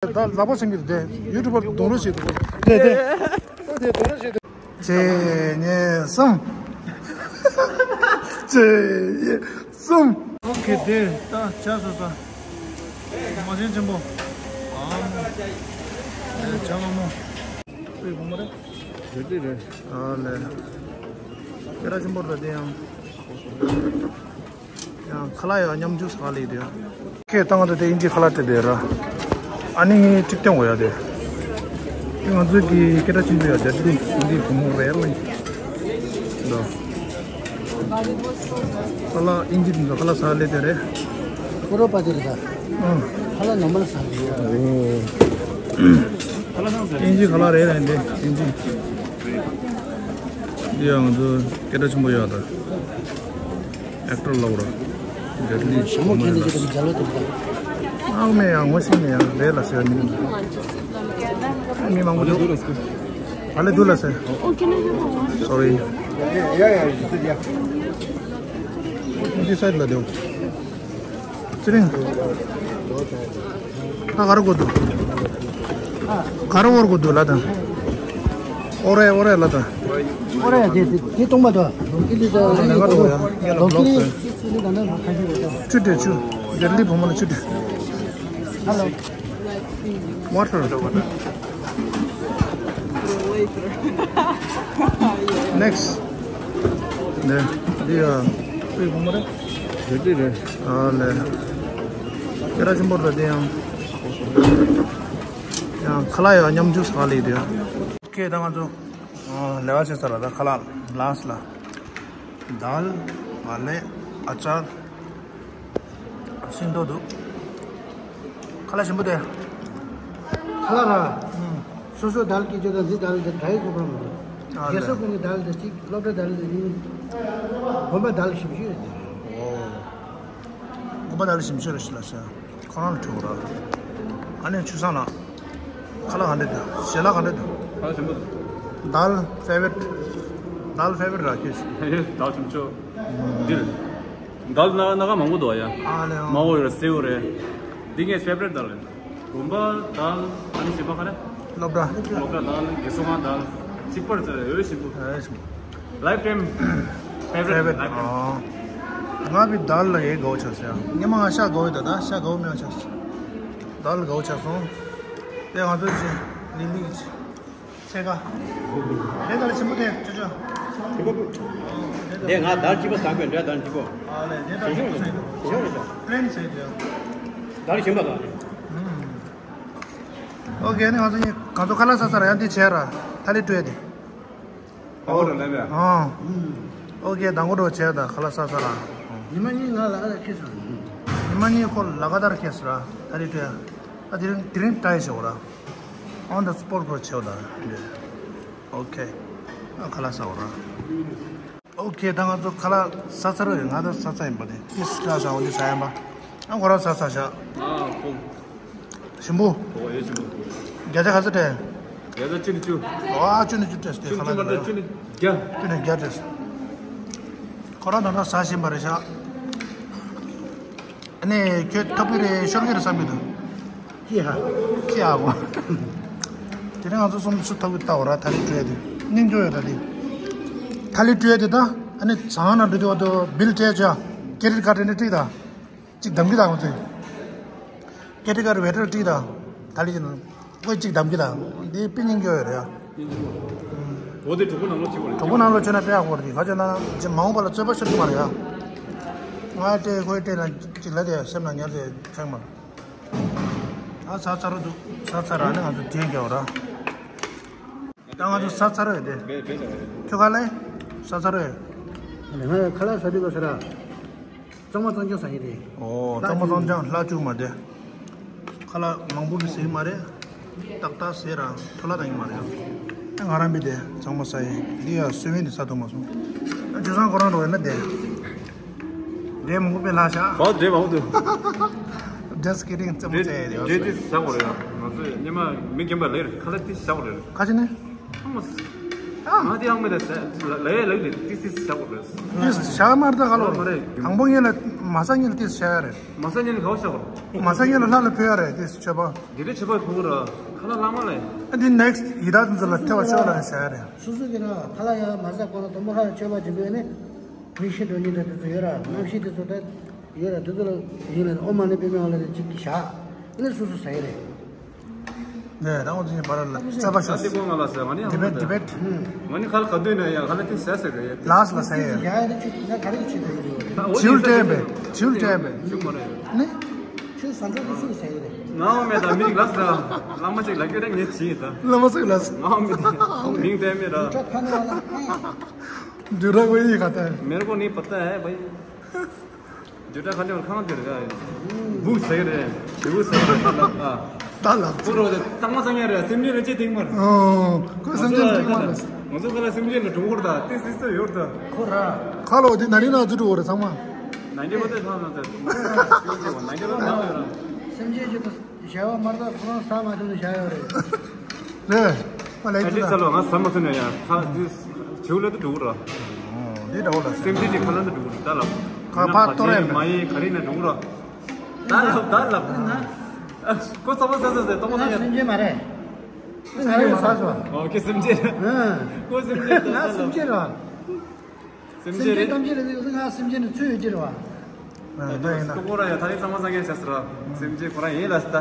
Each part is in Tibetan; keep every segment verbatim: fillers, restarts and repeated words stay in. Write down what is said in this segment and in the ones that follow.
ད་ལག་པ་སེང་གེ་དེ་ཡུ་ཊུབ་པར་གདོང་རོས་བྱེད་འདུག་དེ་དེ་དེ་གདོང་རོས་བྱེད་འདུག་གཅིག་གཉིས་གསུམ། གཅིག་གཉིས་གསུམ། ཨོ་ཁེ། དེ་ད་ཆ་སོ་ས། མ་བྱན་ཆེན་པོ། ཨ་མོ། དེ་ཇ་མ་མོ། དེ་གོང་མ་རེད། རེད་དེ་རེད། ཨ་ལས། སྐད་གྲགས་ཆེན་པོ་རེད་དེ་ཡང་། ཡང་ཁ་ལག་ཡང་མཉམ་འཇུག་ས་ལས་དེ། ཁེ་བཏང་དུ་དེ་ཨིན་ཇི་ཁ་ལག་དེ་དེ་ར། ཨ་ནི་ངའི་ཁྲིག་ཐེངས་འོ་ཡ་དེ། ང་ཚོའི་གི་སྐད་གྲགས་ཆེན་པོ་ཡ་དེ་དེ་ཨིན་ཇི་བུ་མོ་རེད་ལ། འདི་ཁ་ལག་ཨིན་ཇི་དེ་ཚོ་ཁ་ལག་ཟ་ལས་དེ་རེད། ཀོ་རོ་པ་དེ་རེད་ད། ཨང་། ཁ་ལག་ནོར་མལ་ཟ་ལས་ཡ། ཨིན་ཇི་ཁ་ལག་རེད་རེད་འདི་ཨིན་ཇི། འདི་ཡང་ང་ཚོ་སྐད་གྲགས་ཆེན་པོ་ཡོད་ད། ཨེག་ཊར་ལབ་ར། ཇེཊ་ལི། ཞྭ་མོ་གྱོན་ནས་ཡོད་པའི་རྒྱ་ལོ་དེ་རེད་ད། ཨང་མེད་ཡང་ངོ་ཤེས་མེད་ཡང་རེད་ལ་ཟེར་མི་འདུག་མི་མང་པོ་འདུག་ཨ་ལེ་འདུག་ལ་ཟེར། Oh, can I have a water? Sorry. Yeah, yeah, yeah. འདི་སའིཌ་ལ་འདུག་ཚེ་རིང་། ད་ག་རེ་དགོས་འདུག་ག་རེ་དབོར་དགོས་འདུག་ལ་དང་། ཨོ་རེ་ཨོ་རེ་ལ་དང་། ཨོ་རེ་དེ་དེ་དེ་གཏོང་མ་ཐུབ། ལོ་ཀི་ལི་དང་ལོ་ཀི་ལི་དང་ནི་ཁ་ཤས་ཡོད་ད། ཆུ་སྤྲད་ཆུ། ཇེཊ་ལི་བུ་མོ་ལ་ཆུ་སྤྲད། ཧ་ལོ། Water. Next. ནེ། འདི་ཡ། པི་བུ་མོ་རེད། རེད་དེ་རེད། ཨ་ལེ། སྐད་གྲགས་ཆེན་པོ་རེད་དེ་ཡང་། ཡང་ཁ་ལག་ཡང་མཉམ་འཇུག་ས་ལས་དེ་ཡང་། ཁེ་ད་ང་ཚོ། ཨ་ལས་ཀ་བྱེད་ས་ལ་ད་ཁ་ལག་ལཱསི་ལ། དཱལ། མ་ལེ། ཨ་ཅར། ཤིང་ཏོག་འདུག་ཁ་ལག་ཞིམ་པོ་དེ། ཁ་ལག་ར། ཨུམ། སོ་སོ་དཱལ་སྐྱེ་རྒྱུ་དང་འདི་དཱལ་འདི་འདྲ་ཡི་གོ་བ་མི་འདུག་ཨ་རྒྱལ་ས་ལས། ཁོང་གི་དཱལ་འདི་གཅིག་སློབ་གྲྭ་དཱལ་འདི་གཉིས། དགོན་པ་དཱལ་ཞིམ་ཤོས་རེད་དེ། ཨོ། དགོན་པ་དཱལ་ཞིམ་ཤོས་རེད་ཤི་ལ་ཤ། ཁོ་རང་ལ་ཁྲིད་འོ་ར། ཨ་ནེ་ཆུ་བཟང་ལགས། ཁ་ལག་ག་འདྲ་འདུག་ཞལ་ལག་ག་འདྲ་འདུག་ཁ་ལག་ཞིམ་པོ་འདུག་དཱལ་ཕེ་ཝ་རིཊ། དཱལ་ཕེ་ཝ་རིཊ་ར་ཁྱེད། ཧེ་དཱལ་ཞིམ་ཆོག་འདིར། དཱལ་ན་ན་ག་མང་པོ་འདུག་ཡ། ཨ་ལེ། མ་འོ་ཡོད་ར་སེའུ་རེད། འདི་ངའི་ཕེ་ཝ་རིཊ་དཱལ་རེད། དགོན་པ་དཱལ་ཨ་ནི་ཞིམ་པ་ག་རེ། སློབ་གྲྭ། སློབ་གྲྭ་དཱལ་དགེ་སོང་ང་དཱལ། གཅིག་པར་ཚེ་འོས་ཞིམ་པོ། ཨེ་ཞིམ། Lifetime favorite, favorite. Lifetime. ཨོ། ང་བི་དཱལ་ལ་ཡེ་དགའ་བོ་ཆགས་སོང་ཡ། ཉི་མ་ང་ཤ་དགའ་བོ་ཡོད་ད་ད་ཤ་དགའ་བོ་མེད་པ་ཆགས་སོང་། དཱལ་དགའ་བོ་ཆགས་སོང་། དེ་ང་ཚོ་ཅི་ལི་ལི་ཅི་ཚེ་ཀ་དེ་དཱལ་ཆེན་པོ་དེ་ཅོ་ཅོ། དེ་ང་དཱལ་གཅིག་པ་ཟ་དགོས་འདྲ་དཱལ་གཅིག་པོ། ཨ་ལེ་དེ་དཱལ་ཆེན་པོ་ཟ་ཡི་འདུག་དེ་ཤོག་རེད་ཤག་པི་ལེན་ཟ་ཡི་འདུག་དཱལ་ཞིམ་པ་དང་། ཨོ་ཁེ་ནི་ང་ཚོ་གཉིས་གང་ཚོ་ཁ་ལག་ཟ་ས་ར་ཡང་འདི་བྱས་ར་ཐ་ལི་སྤྲོད་དེ། ཨོ་ར་ལེ་བས། ཨོ། ཨོ་ཁེ་དང་པོ་འགྲོ་བྱས་ད་ཁ་ལག་ཟ་ས་ར། ཉི་མ་གཉིས་ང་ལ་ཁ་ལག་ཁེ་སོང་། ཉི་མ་གཉིས་ཁོ་ལ་ཀ་དར་ཁེ་སོང་ར་ཐ་ལི་སྤྲོད། ཨ་དེ་རིང་དེ་རིང་ཏྲའི་བྱས་འོ་ར། On the spot འགྲོ་བྱས་ད། ཨོ་ཁེ། ཨ་ཁ་ལག་ཟ་འོ་ར། ཨོ་ཁེ་ད་ང་ཚོ་ཁ་ལག་ཟ་ཚར་བས། ང་ད་ཟ་ཚར་ཡིན་པ་དེ་ཏིས་ཀྲ་ཤ་འོ་འདི་ཟ་ཡིན་པ། ཨ་ཁོ་རང་ཟ་ཚར་ཤག་ཨ་ཁོ། ཞིམ་པོ། ཨོ་ཡེ་ཞིམ་པོ། བརྒྱ་ཆ་ག་ཚོད་སྤྲད། བརྒྱ་ཆ་བཅུ་ནས་བཅུ། ཨ་བཅུ་ནས་བཅུ་སྤྲད་དེ་ཁ་ལག་ལ་བཅུ་ནས་བརྒྱ། བཅུ་ནས་བརྒྱ་སྤྲད། ཁོ་རང་ད་ལྟ་ཟ་བཞིན་པ་རེད་ཤག་ཨ་ནི་ཁྱོད་ཐོབ་ཀྱི་རེད་ཤོར་གྱི་རེད་བསམ་གྱི་འདུག་ཅི་ཧ། ཅི་ཧ་གོ། དེ་རིང་ང་ཚོ་གསུམ་ཚུར་ཐོབ་ཀྱི་ལྟ་བ་ར་ཐ་ལི་སྤྲོད་དེ་སྙིང་རྗེ་ཡོད་ད་དེ། ཐ་ལི་སྤྲོད་དེ་ད་ཨ་ནི་ཚང་ན་འགྲོ་དུས་བ་དུ་བིལ་སྤྲད་བྱ་ཀེ་རེ་ཌིཊ་ཀཌ་རེ་ནི་སྤྲད་ད། གཅིག་གདམ་གྱི་ད་ང་ཚོས། ཀེ་རེ་ཌིཊ་ཀཌ་ཝེ་ཊར་སྤྲད་ད། ཐ་ལི་ཅི་ན། ཁོས་གཅིག་གདམ་གྱི་ད། འདི་དཔེ་སྙིང་རྗེ་ཡོད་རེད་ཡ། འོ་དེ་གྲོགས་པོ་ནང་ལོགས་བྱེད་པ་རེད། གྲོགས་པོ་ནང་ལོགས་བྱོས་ན་དཔེ་ཡག་པོ་རེད། ག་ཅོ་ན་ཅི་མ་འོངས་པ་ལ་རྩོད་པ་ཤོར་གྱི་མ་རེད་ཡ། ང་སྤྲད་ཁོས་སྤྲད་ན་ཅིག་ལ་དེ་སེམས་ན་ཉར་དེ་ཆགས་མ། ཨ་ཟ་ཚར་རོ་འདུག་ཟ་ཚར་ར་ནི་ང་ཚོ་དྲན་རྒྱག་ར། ད་ང་ཚོ་ཟ་ཚར་རོ་ཡོད་དེ། ཁྱོད་ག་ལས་ཟ་ཚར་རོ་ཡོད། ང་ཁ་ལག་ཟ་དུས་པ་ཟ་ར། གཙང་མ་གཙང་རྐྱང་ཟ་ཡི་རེད། ཨོ་གཙང་མ་གཙང་རྐྱང་ལྷག་བཅུག་མ་དེ། ཁ་ལག་མང་པོ་གི་ཟེར་གི་མ་རེད། ཏག་ཏག་ཟེར་ར་འཕྲོ་བརླག་བཏང་གི་མ་རེད། ཨ་ང་རང་བི་དེ་གཙང་མ་ཟ་ཡི་འདི་ཡ་སུ་ཝེན་དེ་ཟ་ཐུབ་མ་སོང་། ཨ་ཇོ་སང་ཁོ་རང་འགྲོ་ཡིན་ན་དེ། འདྲེ་མང་པོ་དཔེ་ལྷག་ཤག་བ་འདྲེ་མང་པོ་འདུག Just kidding རྩེད་མོ་རྩེ་ཡི་རེད། འདྲེ་འདི་ཟ་དགོས་རེད་ཡ། ང་ཚོས་སྙེ་མ་མི་རྒན་པ་ལས་རེད་ཁ་ལག་འདི་ཟ་དགོས་རེད། ཁ་ཅི་ནི། ཨ་མ། ང་དེ་ཡང་མེད་ལ་ལ་ཡ་ལ་ཡ་ཏིས་ཏིས་བྱ་དགོས་རེད། ཏིས་བྱ་མ་རེད། ད་ག་ལོ། མ་རེད། དང་པོ་ཉིད་ལ་མ་ས་ཉིད་ལ་ཏིས་བྱ་ཡ་རེད། མ་ས་ཉིད་ལ་ག་བ་བྱ་དགོས། མ་ས་ཉིད་ལ་ལྷ་ལ་ཕུལ་ཡ་རེད། ཏིས་མཆོད་པ། འདི་འདྲ་བྱེད་པར་ཕུག་ར། ཁ་ལག་བླ་མ་ལས། ཨ་འདི་ནེག་སི་ཊི་ཡི་དྭགས་འདི་ཚོ་ལ་ཐེ་བ་ཆོག་ལ་བྱ་ཡ་རེད། སོ་སོ་གི་ར་ཁ་ལག་ཡ་མ་ཟ་གོ་ལ་དང་པོ་ལྷ་ལ་མཆོད་པ་བྱེད་དགོས་ནི། མིག་ཤེས་འགྲོ་ཉིན་དང་དེ་ཚོ་ཡོད་ར། རྣམ་ཤེས་དེ་ཚོ་ད་ཡོད་ར། དེ་ཚོ་ལ་ཡིན་ལ་ཨོཾ་མ་ཎི་པདྨེ་ཧཱུྃ་ལ་ཅིག་གི་བཞག་ཨ་ནི་སོ་སོ་ཟ་ཡི་རེད། ནས་ད་ཁོང་ཚོ་གཉིས་བར་ལ་རྩོད་པ་ཤོར། ད་དེ་ཁོང་ང་ལ་ཟེར་ང་ནི་ཡང་ཌི་བེཊ། ཌི་བེཊ། ང་ནི་ཁ་ལ་ག་དུས་ན་ཡང་ཁ་ལ་དེ་ཟ་ཟེར་རེད། ལགས་ལ་ཟ་ཡི་རེད། ཡ་ཡ་དེ་ཆུ་ན་ག་རེ་ཆུ་དེ་ཡོད། བྱིའུ་སྤྲད་པས། བྱིའུ་སྤྲད་པས། བྱིའུ་མ་རེད། ནི། ཆུ་ཟ་འགྲོ་དེ་ཆུ་ཟ་ཡི་རེད། ང་མེད་ད་མི་རིགས་ལ་ཟ། བླ་མ་ཅིག་ལ་སྐྱོ་རེ་ངས་བྱིས་ད། བླ་མ་ཅིག་ལ་ཟ། ང་མེད་ད་མིང་དེ་མེད་ར། འདུ་ར་བའི་ཡི་ག་ད། མེར་གོ་ནི་པ་ད་ཧེ་བའི། ཇོ་ཏྲ་ཁ་ཏེ་བར་ཁང་དེར་ག་བུག་ཟེར་གི་རེད། བུག་ཟེར་གི་རེད། ད་ལ། ད་ལ། བུ་རོ་དེ་གཙང་མ་གཙང་ཡ་རེད། སེམས་ཅན་ལ་ཅི་སྟེང་མར། ཨོ། ཁོས་སེམས་ཅན་སྟེང་མར་རེད། ང་ཚོ་ཁ་ལ་སེམས་ཅན་ལ་གྲུང་བོར་ད་དེ་སིས་ཏོ་ཡོར་ད། ཁོ་ར། ཁ་ལོ་དེ་ན་རི་ན་ཚུ་གྲུ་བོ་རེད་ཚང་མ། ན་འདི་བོ་དེ་ཐང་ན་དེ། ན་འདི་བོ་ཐང་ཡོད་ར། སེམས་ཅན་ཅི་ཏོ་བྱ་བ་མར་ད་ཁོ་རང་ས་མ་ཐུབ་ནས་བྱ་ཡོད་རེད། རེད། ཨ་ལས་ཨ་ཅི་ད། ལ་ང་ཟ་མ་ཐུབ་ནས་ཡ་ཁ་དེ་བྱིའུ་ལ་དུ་གྲུ་བོ་ར། འདི་འདྲ་བོ་ལ་སེམས་ཅན་གྱི་ཁ་ལ་འདི་འགྲོ་གི་རེད་ད་ལབ། ཁ་ཕར་གཏོར་ཡ་མེད། མ་ཡིན་ག་རེ་ན་འགྲོ་གི་རེད། ད་ལབ་ད་ལབ་ན། ཁོ་ཚ་བ་ཟ་ཟ་ཟ་ཏོག་ང་ཙམ་ཡ། སེམས་ཅན་མ་རེད། ང་རེ་ཟ་ཟ། ཨོ་ཁེ་སེམས་ཅན། ཁོ་སེམས་ཅན་ད་ང་ལབ། སེམས་ཅན་རེད། སེམས་ཅན་རེད། སེམས་ཅན་ཐམས་ཅད་ལ་ང་སེམས་ཅན་ནི་ཚུད་ཡོད་ཀྱི་རེད་བ། ད་ཡིན་ན། ཁོ་རང་ཡ་ད་རེས་གཙང་མ་གཙང་རྐྱང་བྱས་ཟེར་ར། སེམས་ཅན་ཁོ་རང་ཡིན་ལ་ཟེར་ད།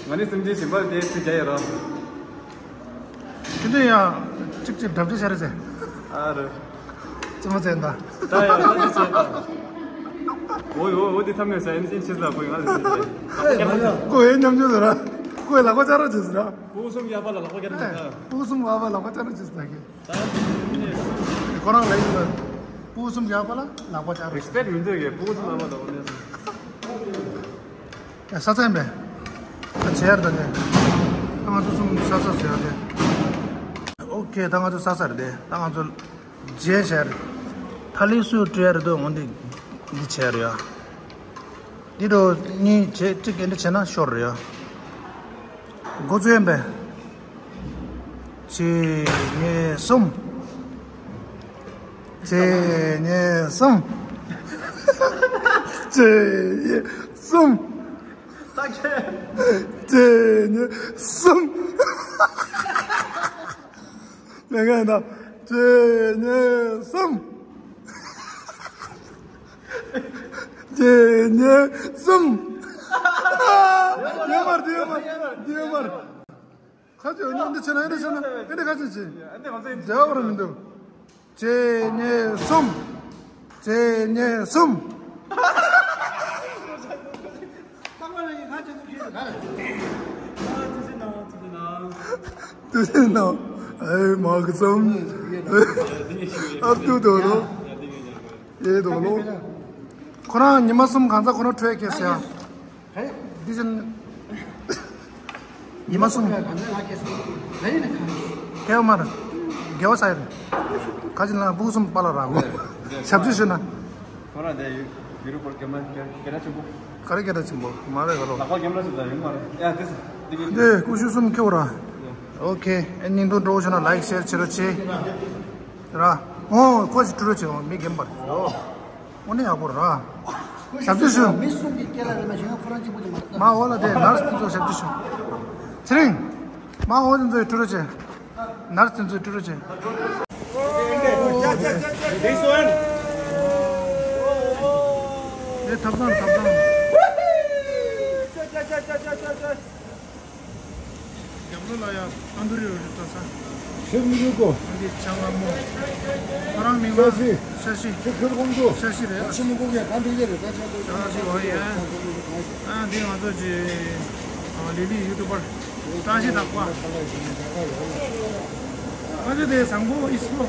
ང་ནི་སེམས་ཅན་གཞན་པ་དེ་ཚེ་རྒྱ་ཡོད་ར། དེ་འདྲ་ཡང་གཅིག་གཅིག་འགྲམ་ལྕག་ཤར་རེ་ཟེར། ཨ་རེ། ཙི་མ་ཙན་ད། ད་ཡང་ལྷ་ཅི་ཟེར་ད། འོ་འོ་འོ་དེ་ཐམས་ནས་ཟ་ཡིན་ཅིན་ཆི་ཟ་ཁོ་ཡང་ལ་ཟེར་ད། ཁོ་ཡིན་ཉམས་ཆུ་ཟེར་ར། ཁོ་ཡི་ལག་པ་བཅར་ར་ཅི་ཟེར་ར། ཕུ་གུ་གསུམ་ཡག་པ་ལ་ལག་པ་བཅར་ར་ཅི་ཟེར་ད། ཕུ་གུ་གསུམ་ཡག་པ་ལག་པ་བཅར་ར་ཅི་ཟེར་ད་ཁྱེད། ཁོ་རང་ལ་ཡིན་ན། ཕུ་གུ་གསུམ་ཡག་པ་ལ་ལག་པ་བཅར་ར། རེ་སི་པེག་མི་འདུག་གས། ཕུ་གུ་གསུམ་ཡག་པ་ལ་ལག་པ་བཅར་ར། ཡ་ས་ཚན་པས། ད་བྱེད་ཡར་ད་ནས། ད་ང་ཚོ་གསུམ་ས་ས་ཟེར་ཡ་དེ། ཨོ་ཁེ། ད་ང་ཚོ་ས་ས་རེད་དེ། ད་ང་ཚོ་རྗེས་བྱེད་ཡར། ཐ་ལི་སུ་བྲོས་ཡ་རེད་དོ་འོང་དེ། འདི་བྱེད་ཡ་རེད་ཡ། འདི་འགྲོ་གཉིས་བྱེད་གཅིག་ག་འདྲ་བྱེད་ན་ཤོར་རེད་ཡ། འགོ་ཚུགས་ཡིན་པས། གཅིག་གཉིས་གསུམ། གཅིག་གཉིས་གསུམ། གཅིག་གཉིས་གསུམ། གཅིག་གཉིས་གསུམ། ལས་ཀ་ཡིན་ད། གཅིག་གཉིས་གསུམ། གཅིག་གཉིས་གསུམ། ཡོད་མར་འདི་ཡོད་མར་འདི་ཡོད་མར། ཁ་ཅིག་འདི་བྱས་ན་འདི་བྱས་ན་འདི་ཁ་ཅིག་བྱས། འབྲེལ་བ་ར་མི་འདུག་གཅིག་གཉིས་གསུམ། གཅིག་གཉིས་གསུམ། དུས་ཆེན་ནང་ཨེ་མ་གི་ཙམ། ཨབ་ཏུ་དོ་ལོ། ཨེ་དོ་ལོ། ཁོ་རང་ཉི་མ་གསུམ་གང་ཚ་ཁོ་རང་འཕྲོད་ཀྱི་ཟེར། འདི་བཞིན། ཉི་མ་གསུམ། ཁེ་མར། དགེ་བ་ས་ཡིན། ཁ་ཅིག་ལ་བུ་གསུམ་པ་ལ་ར་མོ། ཞབས་ཕྱི་ཞུ་ན། ཁོ་རང་དེ་ཡུ་རུ་པོར་གེ་མ་གེ་ར་ཆེན་པོ། ག་རེ་གེ་ར་ཆེན་པོ་མ་རེད་ག་ལོ། ལག་པ་གེ་མ་ཆེན་པོ་ཡོད་མ་རེད་ཡ་དེ་སི་དེ་གེ། དེ་ཀུ་ཤུ་གསུམ་ཁེ་བོ་ར། ཨོ་ཁེ། ཨེ་སྙིང་དུ་འགྲོ་བྱུང་ན་ལའིག་ཤེར་བྱེད་རོགས་བྱེད། ར། ཨོ་ཁོ་ཅིག་ཀྲུ་རོགས་བྱེད་མི་རྒན་པར། ཨོ་ནི་ཡག་པོ་ར། ཞབས་ཕྱི་ཞུ། མི་གསུམ་གྱི་སྐད་ལ་རེ་མ་ཞིག་ཁོ་རང་གཅིག་པུ་ཅིག་མ། མ་འོ་ལ་དེ་ནར་སི་དེ་ཚོ་ཞབས་ཕྱི་ཞུ། ཚེ་རིང་། མ་འོ་དེ་ཚོའི་ཀྲུ་རོགས་བྱེད། ནར་སི་དེ་ཚོའི་ཀྲུ་རོགས་བྱེད། དེ་ཐབ་ཚང་ཐབ་ཚང་། རྒྱབ་ལོགས་ལ་ཡ་ཨ་འདུ་རི་རུ་རི་ལྟ་ས། ཤེས་མི་འདུག་གོ། ཨ་འདི་ཆང་ལ་མོ། ཁོ་རང་མིང་ལ་ཤ་ཤི། ཤ་ཤི། ཁྱོད་ཁྱོད་ཁོང་ཚོ། ཤ་ཤི་རེད། ཤི་མི་འདུག་གས་གང་འདུག་གས་རེད་ད་ཆ་འདུག་ཤ་ཤི་འོ་ཡ། ཨ་འདི་ང་ཚོ་ཅི། ཨ་ལི་ལི་ཡུ་ཊུ་པར། བཀྲ་ཤིས་དག་པ། ང་ཚོ་དེ་བཟང་པོ་ཨིས་པོ།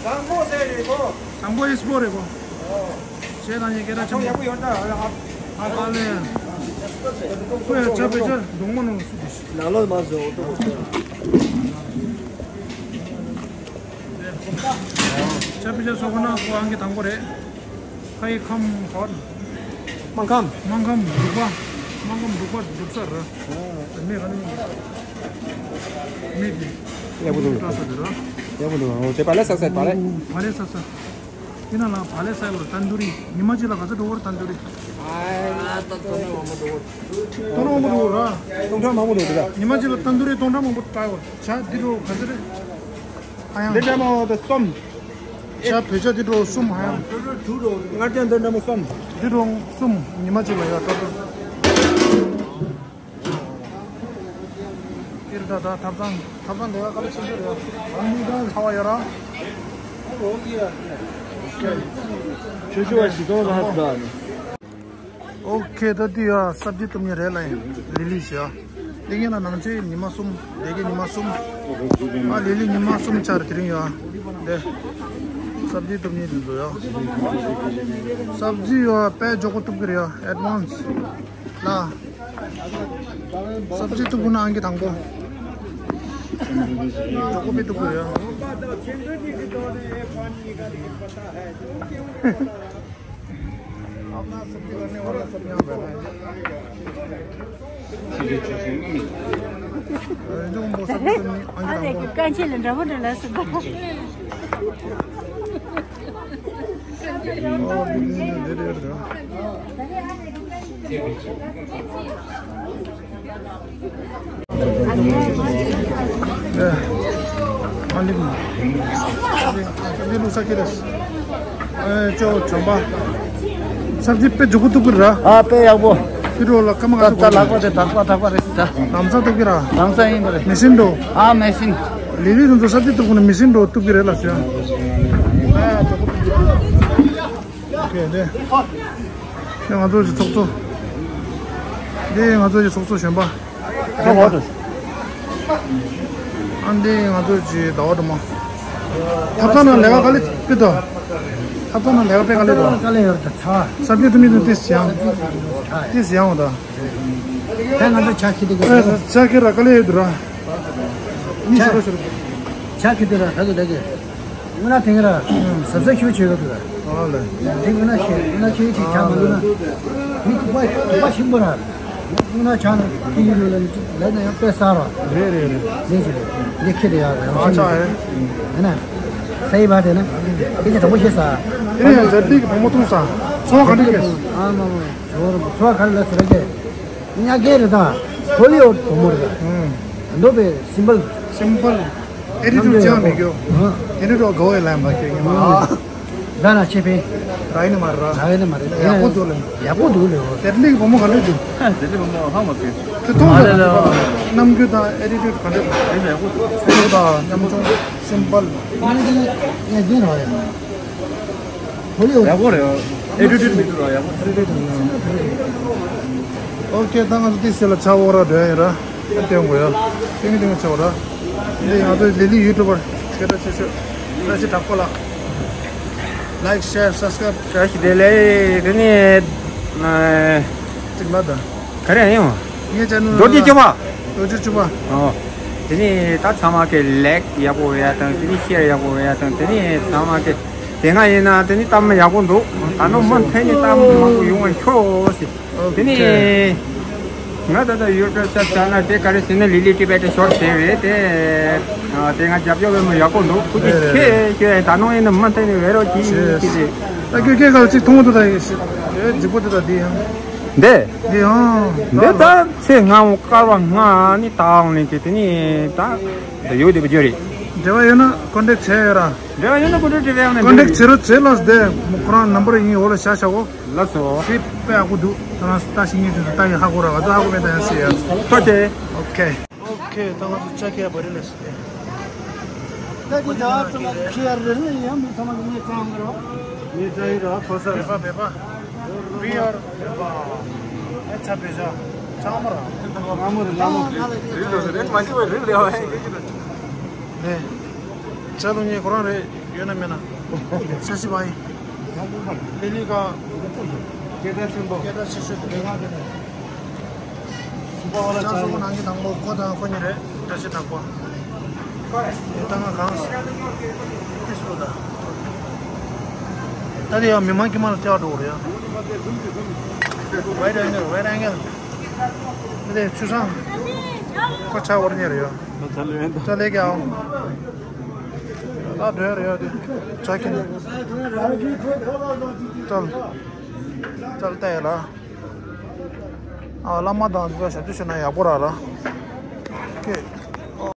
བཟང་པོ་ཟེར་རེད་གོ། བཟང་པོ་ཨིས་པོ་རེད་གོ། ཨོ། བྱས་ཙང་ངས་སྐད་གྲགས་ཆེན་པོ། ཡག་པོ་ཡོད་ད། ཨ་ཨ་ལེ། ཁོ་ཡང་ཆ་པེ་ཆ་གདོང་མ་ནང་སུ་དེ་ཤི། ནང་ལོགས་མ་བཟོ་འོ་ཏོ། ཆ་པེ་ཆ་ཚོ་ཁོ་ན་ཁོ་ཨང་ཀི་དང་པོ་རེད། ཁ་ཡི་ཁམ་ག་བ། སྨར་ཁམ། སྨར་ཁམ་འབྲུག་པ། སྨར་ཁམ་འབྲུག་པ་འབྲུག་ས་ར། མེ་ག་ནི། མེ་དེ། ཡག་པོ་འདུག་བཀྲ་ས་དེ་ར། ཡག་པོ་འདུག་འོ་དེ་བག་ལེབ་བསགས་བསགས་བག་ལེབ། བག་ལེབ་བསགས་བསགས། དེ་ནང་ལ་བག་ལེབ་བསགས་ཡོད་རེད། ཏན་ཏུ་རི། ཉི་མ་གཅིག་ལ་ག་ཚོད་འགྲོ་གི་རེད། ཏན་ཏུ་རི། ཨ་ད་ཏོ་ནི་མང་པོ་འགྲོ་གི་རེད། ཏོ་ནི་མང་པོ་འགྲོ་གི་རེད། སྟོང་ཕྲག་མང་པོ་འགྲོ་གི་རེད། ཉི་མ་གཅིག་ལ་ཏན་ཏུ་རི་སྟོང་ཕྲག་མང་པོ་སྤྲད་ཡོད་རེད། ཇ་འདི་འགྲོ་ག་ཚོད་རེད། ཨ་ཡང་། འདི་འདྲ་མང་པོ་དེ་གསུམ། ཇ་བོད་ཇ་འདི་འགྲོ་གསུམ། ཨ་ཡང་། མངར་ཇ་འདི་འདྲ་མང་པོ་གསུམ། འདི་འགྲོ་གསུམ། ཉི་མ་གཅིག་ལ་ཡ་ཏོ་ཏོ། ཨེ་རེད་ད། ད་ཐབ་ཚང་། ཐབ་ཚང་ལས་ཀ་དཀའ་ལས་ཆེན་པོ་རེད། ཚ་བ་ཡོད་ར། ཆུ་ཆུ་བ་ཞིག་གཏོང་ར་ཧ་ད། ཨོ་ཁེ། ད་འདི་ཡ་སབ་ཇི་གཏུབ་མཁན་རེད་ལ། ཡིན་ལི་ལི་ཞིག་ཡ། འདི་གིན་ལ་ནང་ཆེན་ཉི་མ་གསུམ། འདི་གིན་ཉི་མ་གསུམ། ཨ་ལི་ལི་ཉི་མ་གསུམ་ཆར་དེ་རིང་ཡ། འདི་སབ་ཇི་གཏུབ་མཁན་དེ་ཚོ་ཡ། སབ་ཇི་ཡ་དཔེ་མགྱོགས་པོ་གཏུབ་ཀྱི་རེད་ཡ། ཨེ་ཌི་ཝན་སི་ལ། སབ་ཇི་གཏུབ་དགོས་ན་ཨང་ཀི་དང་པོ། མགྱོགས་པོ་དཔེ་གཏུབ་དགོས་ཡ། अपना सब्जी करने वाला सब यहाँ बैठा है। जो हम बहुत सब्जी करने आगे अरे, काम को। कांचे ले रहो ना, लस दो। और भी नहीं, नहीं, दे दे, दे दे। ཨ་ལི་ལུག་ས་ཁེ་རེད། ཨེ་ཅོ་བྱམས་པ། སབ་ཇི་དཔེ་མགྱོགས་པོ་གཏུབ་ཀྱི་ར། ཨ་དཔེ་ཡག་པོ། ཕི་རོ་ལ་སྐར་མ་ག་ཚོད་ད་ལག་པ་དེ་དག་པ་དག་པ་རེད་ད། ལམ་སང་གཏུབ་ཀྱི་ར། ལམ་སང་ཡིན་པ་རེད། མེ་ཤིན་འགྲོ། ཨ་མེ་ཤིན། ལི་ལི་དེ་ཚོ་སབ་ཇི་གཏུབ་དགོས་ན་མེ་ཤིན་འགྲོ་གཏུབ་ཀྱི་རེད་ལ་ཟེར། ཨ་མགྱོགས་པོ་གཏུབ་ཀྱི་རེད། ཨོ་ཁེ། འདི་ང་ཚོ་གི་ཚོགས་གཙོ། འདི་ང་ཚོ་གི་ཚོགས་གཙོ་གཞོན་པ། ཨ་འདི་ང་ཚོ་གི་ཟླ་བ་སྒྲོལ་མ། ཐབ་ཚང་ནང་ལས་ཀ་ག་ལེ་སྤེལ་དོ། ཐབ་ཚང་ནང་ལས་ཀ་དཔེ་ག་ལེ་དོ། དཀའ་ལས་ཡོད་རེད་ད་ཚ། སབ་ཇི་གཏུབ་མི་དེ་ཏིས་ཡང་། ཏིས་ཡང་འོ་ད། ད་ང་ཚོ་ཇ་ཁྱི་དེ་ག་ཇ་ཁྱི་ར་དཀའ་ལས་ཡོད་དུ་ར། མི་ཤོར་ཤོར། ཇ་ཁྱི་དེ་ར་ད་དུ་ད་གི། སྔོན་ན་དེང་ར། ཟབ་ཟབ་ཞུ་བྱེད་ག་དུ་ར། ཨ་ལེ། དེ་སྔོན་ན་ཤེས་སྔོན་ན་ཤེས་ཅིག་ཆ་མ་ལུས་ན། མི་དུ་པ་དུ་པ་ཆེན་པོ་ར། སྔོན་ན་ཆ་ན་ཁྱི་ཡི་ལུས་ལ་ལས་ན་ཡང་དཔེ་གསར་བ། རེད་རེད་རེད། ལས་ཀྱི་རེད། ལས་ཁྱི་དེ་ཡ་ར་ཡང་ཨ་ཆ་ཤེས་རེད། ཡིན་ན། ས་ཡི་བ་དེ་ན། དེ་ཅི་དྲང་པོ་ཤེས་ས། དེ་ནས་ཡང་མཛད་འཕྲིན་གྱི་བུ་མོ་ཐུག་ས། ཚོང་ག་འདྲ་སྐྱེས། ཨ་མ་མ། ཚོང་ག་རེ་ལ་ཟེར་གྱི། ཉག་གེ་རེད་ད། ཧོ་ལི་ཝུཌ་བུ་མོ་རེད་ད། ཨུམ། འདོད་པའི་སིམ་པལ། སིམ་པལ། ཨེ་ཊི་ཊུཌ་ཅང་མེད་རྒྱུ། ཨ། དེ་ནི་འགྲོ་དགའ་བའི་ལན་པ་ཁྱོད་ཉི་མ། ཨ། ད་ན་ཆེ་ཕེ། ར་ཡིན་ནི་མ་ར། ར་ཡིན་ནི་མ་རེད། ཡག་པོ་འདུག་ལ། ཡག་པོ་འདུག་ལ། དེ་ལིག་བུ་མོ་ག་འདྲ་འདུག་དེ་ལིག་བུ་མོ་ཧ་མ་གོ། དེ་མཐོང་ཨ་ལ་ལ། རྣམ་འགྱུར་དང་ཨེ་ཊི་ཊུཌ་ག་འདྲ་འདུག་དེ་ཡག་པོ་འདུག་དེ་དང་ཉམ་ཆུང་སིམ་པལ། ཡག་པོ་རེད། ཨེ་ཊི་ཊུཌ་མི་འདུག་ལ་ཡག་པོ། ཨོ་ཁེ། ད་ང་ཚོ་ཏི་སེ་ལ་ཆ་འོག་ར་འགྲོ་ཡ་ཡིན་ར། ཨ་ཏེ་འོང་གོ་ཡ། ཏིང་ཏིང་ཆ་འོག་ར། འདི་ང་ཚོ་ལི་ལི་ཡུ་ཊུ་བར་སྐད་གྲགས་ཆེ་ཤོས་བཀྲ་ཤིས་གྲགས་པ་ལགས། Like, share, subscribe. བཀྲ་ཤིས་བདེ་ལེགས། དེ་ནས་ཨ་གཅིག་ལ་ད། ག་རེ་ཡིན། ངའི་ཅེ་ནལ་རྡོ་རྗེ་སྐྱོབ་པ། རྡོ་རྗེ་སྐྱོབ་པ། ཨོ། དེ་ནས་ད་ཚང་མ་གི་ལེག་ཡག་པོ་ཡ་དང་དེ་ནས་ཤེར་ཡག་པོ་ཡ་དང་དེ་ནས་ཚང་མ་གི་དེ་སྔ་ཡིན་ན་དེ་ནས་གཏམ་ཡག་པོ་འདུག་ད་ནང་མ་ཕན་ནི་གཏམ་མང་པོ་ཡོང་བ་ཁྱོ་ཟེར། དེ་ནས་ང་ད་ལྟ་ཡུ་ཊུབ་ཆ་ཆ་ན་དེ་ག་རེ་ཟེར་ན་ལི་ལི་ཊི་བེ་ཊི་ཤོར་ཟེར་བས་དེ་དེ་སྔ་རྒྱབ་སྐྱོར་བས་མོ་ཡག་པོ་འདུག་ཁུ་ཅི་ཁེ་ཁེ་ད་ནང་ཡིན་ན་མ་ཕན་ནི་བེ་རོ་ཅི་ཁེ་ཟེར། ད་ཁྱོད་ཁྱེད་ག་ཅིག་མཐོང་འདུག་ད་ཡིན་ཤེས་ད་ཡོད་རྫིག་པོ་དེ་ད་དེ་ཡང་། འདི། འདི་ཡང་། འདི་ད་ཚེ་སྔ་མོ་དཀར་བ་སྔ་ནི་ད་འོང་ལེན་གྱི་དེ་ནི་ད་ད་ཡོད་དེ་བ་ཇོ་རེད། འབྲེལ་བ་ཡོད་ན་ཀོན་ཊེག་བྱས་ཡོད་ར། འབྲེལ་བ་ཡོད་ན་ཀོན་ཊེག་བྱས་ཡོད་ན་ཀོན་ཊེག་བྱེད་རོགས་བྱེད་ལགས། དེ་མོ་ཁོ་རང་ནམ་བར་ཡིན་འོག་ལ་བཞག་བཞག་གོ། ལགས་སོ། ཤེས་དཔེ་ཡག་པོ་འདུག་ཁྱོད་རང་ལྟ་ཞིག་ངས་དུས་སུ་ལྟ་ཡི་ཧ་གོ་ར་ག་ཚོད་ཧ་གོ་མེད་ད་ཡང་སྲིད་ཡ། ཐུགས་རྗེ་ཆེ། ཨོ་ཁེ། ཨོ་ཁེ། ད་ང་ཚོ་ཅ་ཁེ་བ་རི་ལས་སི་ཏེ། ད་ཀྱི་ད་ཚོ་ཁེ་རི་ལ་ཡང་མི་ཚང་མ་ངས་ཚང་གི་རོ། ངས་ཚང་གི་རོ་ཁོ་ས་རེད། བེ་པ་བེ་པ། བི་ཨར་བེ་པ། ཨེ་ཆ་བེ་ཆ། ཚང་མ་ར། ང་མོ་རེད་ང་མོ། རི་ལ་སི་རེད་མ་ཤི་བ་རི་ལ་ཡ་ཧེ་ཀེ་ཅི་རེད། ནས། ཆ་ལུ་ཉེ་ཁོ་རང་རེད། ཡོད་ན་མེད་ན། ས་སི་བའི། ལི་ལི་ཀ། སྐད་གྲགས་ཆེན་པོ། སྐད་གྲགས་ཆེ་ཤོས་དེ་ལས་ང་དེ་ནས། སུ་པ་ཝ་ལ་ཅང་སུ་མ་ནང་གི་དང་པོ་ཁོ་དང་ཁོ་གཉིས་རེད། བཀྲ་ཤིས་གྲགས་པ། ཨེ་ད་ང་གང་། ཨེ་སུ་ད། ད་དེ་ཡང་མི་མང་དཀྱུས་མ་ལ་བལྟ་འགྲོ་གི་རེད་ཡ། ཝའི་རེ་ཨན་གལ་ཝའི་རེ་ཨན་གལ། ད་དེ་ཆུ་སྲང་། ཁོ་ཆ་བོར་ཉེ་རེད་ཡ། ད་ལེ་ཀ་ཨོ། ད་འགྲོ་ཡ་རེད་ཡ་དེ། ཇ་ཁྱི་ནས། ཙལ། ཙལ་ལྟ་ཡ་ལ། ཨ་བླ་མ་དང་འདི་ག་ཞབས་ཕྱི་ཞུ་ན་ཡག་པོ་ར་ར།